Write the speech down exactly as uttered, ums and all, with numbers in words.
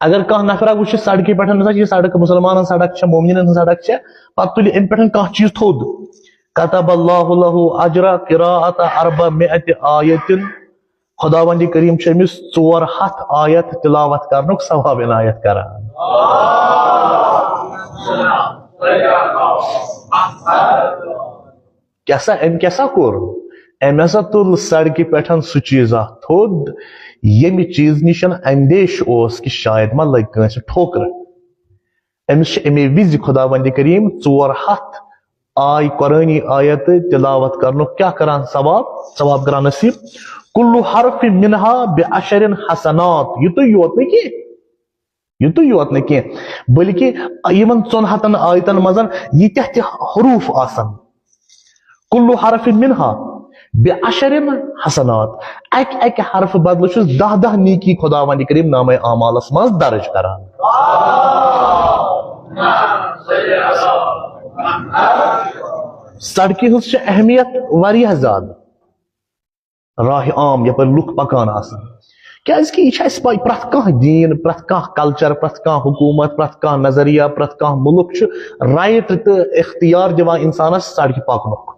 اگر کانٛہہ نفرا وٕچھِ سڑکہِ پٮ۪ٹھ، مثلاً، یہِ سڑک مسلمانن سڑک چھےٚ، مومنین ہٕنٛز سڑک چھےٚ، پتہٕ تُلہِ اَمہِ پٮ۪ٹھ کانٛہہ چیٖز تھوٚد، كتب الله له أجر قراءة أربعمائة آية۔ خداوند کریم چھُ أمِس ژور ہتھ آیت تلاوت کرنُک ثواب عنایت کران۔ کیٛاہ سا، أمۍ کیٛاہ سا کوٚر؟ أمۍ ہسا تُل سڑکہِ پٮ۪ٹھ سُہ چیٖزا تھوٚد، ییٚمہِ چیٖز نِش اندیش اوس کہِ شاید ما لگہِ کٲنٛسہِ ٹھوکرٕ۔ أمِس چھِ اَمے وِزِ خداوند کریم ژور ہتھ آے قرآنی آیت تلاوت کرنُک کیٛاہ کران؟ ثواب، ثواب کران نصیب۔ كل حرف منها بعشر حسنات۔ یُتُے یوت نہٕ کینٛہہ، یُتُے یوت نہٕ کینٛہہ، بلکہِ یِمن ژۄن ہتن آیتن منٛز ییٖتیٛاہ تہِ حروٗف آسن، كل حرف منها بعشر حسنات، اکہِ اکہِ حرفہٕ بدلہٕ چھُس دَہ دَہ نیکی خداوند کریم نامہ اعمالس منٛز درج کران۔ سڑکہِ ہٕنٛز چھِ اہمیت واریاہ زیادٕ۔ راہ عام یپٲرۍ لُکھ پکان آسان، کیازِ کہِ یہِ چھِ اَسہِ پَے، پرٛٮ۪تھ کانٛہہ دیٖن، پرٛٮ۪تھ کانٛہہ کلچر، پرٛٮ۪تھ کانٛہہ حکوٗمت، پرٛٮ۪تھ کانٛہہ نظریہ، پرٛٮ۪تھ کانٛہہ مُلک چھُ رایٹ تہٕ اختیار دِوان انسانس سڑکہِ پکنُک۔